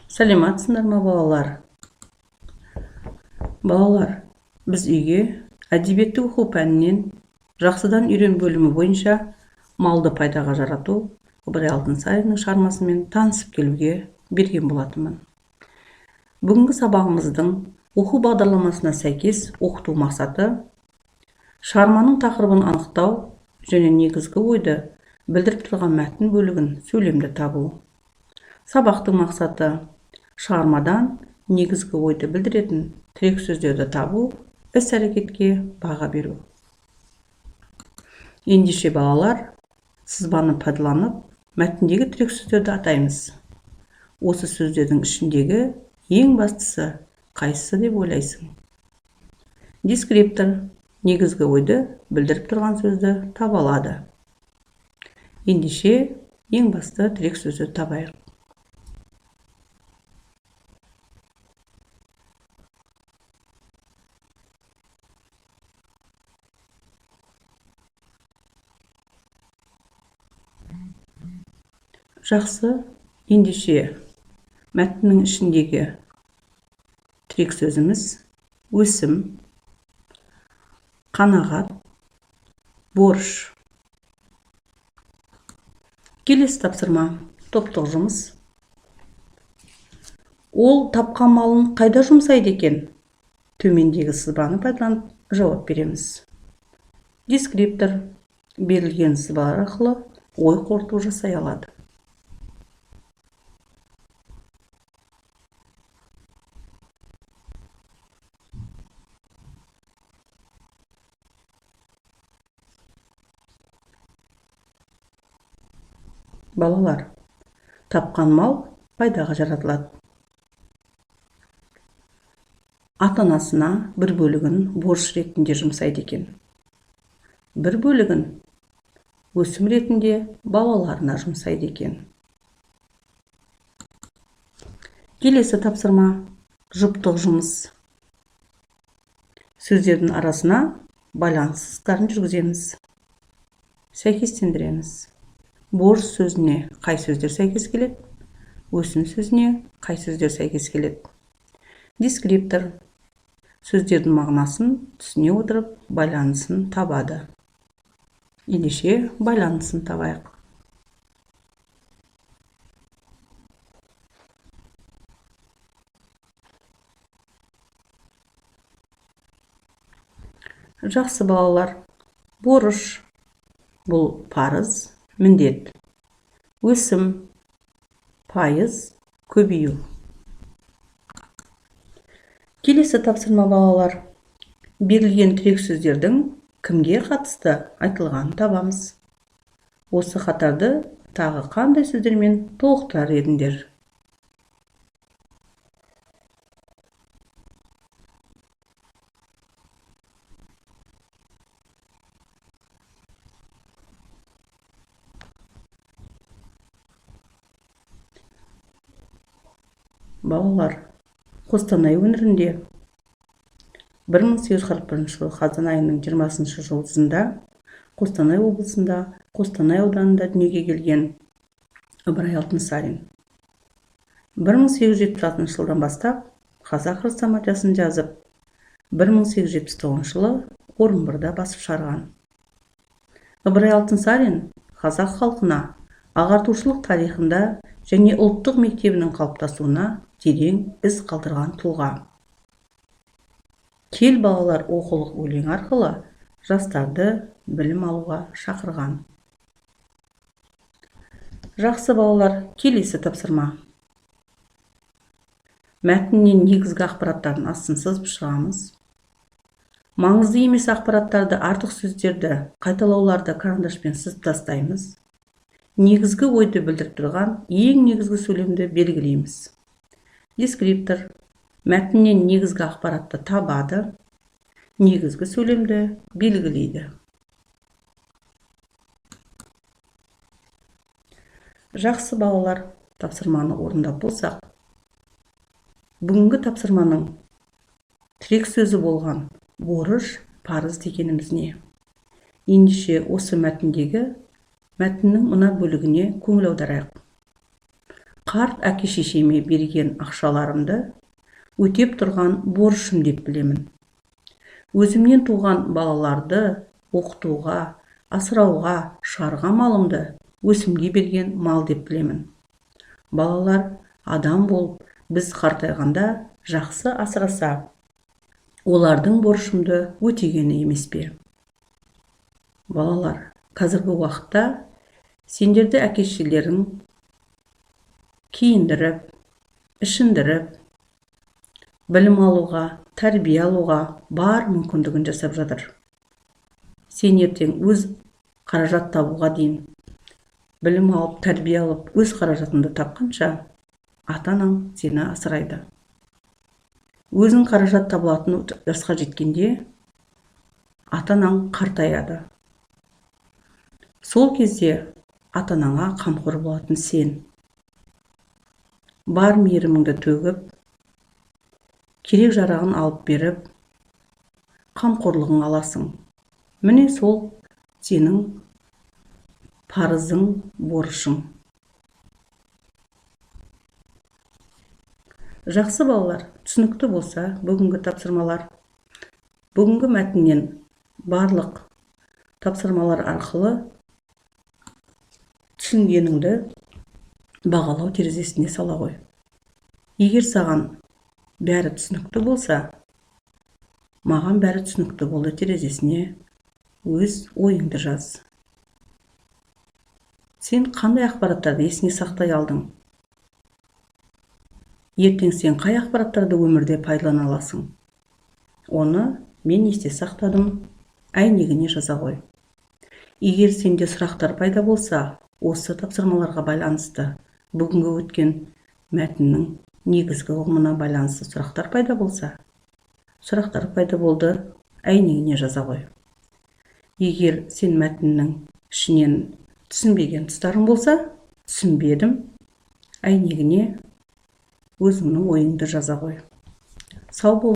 Сәлеметсіңдер ме, балалар? Балалар, біз үйге әдебиетті оқу пәнінен Жақсыдан үйрен бөлімі бойынша малды пайдаға жарату Ыбырай Алтынсариннің шығармасымен танысып келуге берген болатынмын. Бүгінгі сабағымыздың оқу бағдарламасына сәйкес оқыту мақсаты шығарманың тақырыбын анықтау және негізгі ойды білдіріп тұрған мәтін бөлігін сөйлемді табу. Сабақтың мақсаты шығармадан негізгі ойды білдіретін тірек сөздерді табу, іс-әрекетке баға беру. Ендеше балалар, сызбаны пайдаланып, мәтіндегі тірек сөздерді атаймыз. Осы сөздердің ішіндегі ең бастысы қайсысы деп ойлайсың? Дескриптор негізгі ойды білдіріп тұрған сөзді таба алады. Ендеше ең басты тірек сөзді табайық. Жақсы, ендеше мәтіннің ішіндегі тірек сөзіміз өсім, қанағат, борыш. Келесі тапсырма, топтық жұмыс. Ол тапқан малын қайда жұмсайды екен? Төмендегі сызбаны пайдаланып жауап береміз. Дескриптор берілген сызбалар арқылы ой қорыту жасай алады. Балалар, тапқан мал пайдаға жаратылады. Ата-анасына бір бөлігін борыш ретінде жұмсайды екен. Бір бөлігін өсім ретінде балаларына жұмсайды екен. Келесі тапсырма жұптық жұмыс. Сөздердің арасына байланыс сызықтарын жүргіземіз. Сәйкестендіреміз. Борыш сөзіне қай сөздер сәйкес келеді? Өсім сөзіне қай сөздер сәйкес келеді? Дескриптор сөздердің мағынасын түсіне отырып байланысын табады. Ендеше байланысын табайық. Жақсы балалар, борыш бұл парыз, міндет. Өсім, пайыз, көбею. Келесі тапсырма балалар. Берілген тірек сөздердің кімге қатысты айтылғанын табамыз. Осы қатарды тағы қандай сөздермен толықтырар едіңдер? Балалар, Қостанай өңірінде 1841 жылы қазан айының 20 жұлдызында Қостанай облысында, Қостанай ауданында дүниеге келген Ыбырай Алтынсарин. 1876 жылдан бастап Қазақ хрестоматиясын жазып, 1879 жылы Орынборда басып шығарған. Ыбырай Алтынсарин қазақ халқына ағартушылық тарихында және ұлттық мектебінің қалыптасуына терең із қалдырған тұлға. Кел балалар оқулық өлең арқылы жастарды білім алуға шақырған. Жақсы балалар, келесі тапсырма. Мәтіннен негізгі ақпараттарын астын сызып шығамыз. Маңызды емес ақпараттарды, артық сөздерді, қайталауларды карандашпен сызып тастаймыз. Негізгі ойды білдіріп тұрған ең негізгі сөйлемді белгілейміз. Дескриптор мәтіннен негізгі ақпаратты табады, негізгі сөйлемді белгілейді. Жақсы балалар, тапсырманы орындап болсақ, бүгінгі тапсырманың тірек сөзі болған борыш, парыз дегеніміз не? Ендеше осы мәтіндегі мәтіннің мына бөлігіне көңіл аударайық. Қарт әке-шешеме берген ақшаларымды өтеп тұрған борышым деп білемін. Өзімнен туған балаларды оқытуға, асырауға шығарған малымды өсімге берген мал деп білемін. Балалар адам болып, біз қартайғанда жақсы асыраса, олардың борышымды өтегені емес пе? Балалар, қазіргі уақытта сендерді әке-шешелерің киіндіріп, ішіндіріп, білім алуға, тәрбие алуға бар мүмкіндігін жасап жатыр. Сен ертең өз қаражат табуға дейін білім алып, тәрбие алып, өз қаражатыңды тапқанша ата-анаң сені асырайды. Өзің қаражат табылатын жасқа жеткенде ата-анаң қартаяды. Сол кезде ата-анаңа қамқор болатын сен. Бар мейіріміңді төгіп, керек жарағын алып беріп, қамқорлығын аласың. Міне сол сенің парызың, борышың. Жақсы балалар, түсінікті болса бүгінгі тапсырмалар. Бүгінгі мәтіннен барлық тапсырмалар арқылы түсінгеніңді бағалау терезесіне сала ғой. Егер саған бәрі түсінікті болса, маған бәрі түсінікті болды терезесіне өз ойыңды жаз. Сен қандай ақпараттарды есіңе сақтай алдың? Ертең сен қай ақпараттарды өмірде пайдалана аласың? Оны мен есте сақтадым, әйнегіне жаза ғой. Егер сенде сұрақтар пайда болса, осы тапсырмаларға байланысты, бүгінгі өткен мәтіннің негізгі ұғымына байланысты сұрақтар пайда болса, сұрақтар пайда болды, әйнегіне жаза ғой. Егер сен мәтіннің ішінен түсінбеген тұстарың болса, түсінбедім, әйнегіне өзіңнің ойыңды жаза ғой. Сау бол.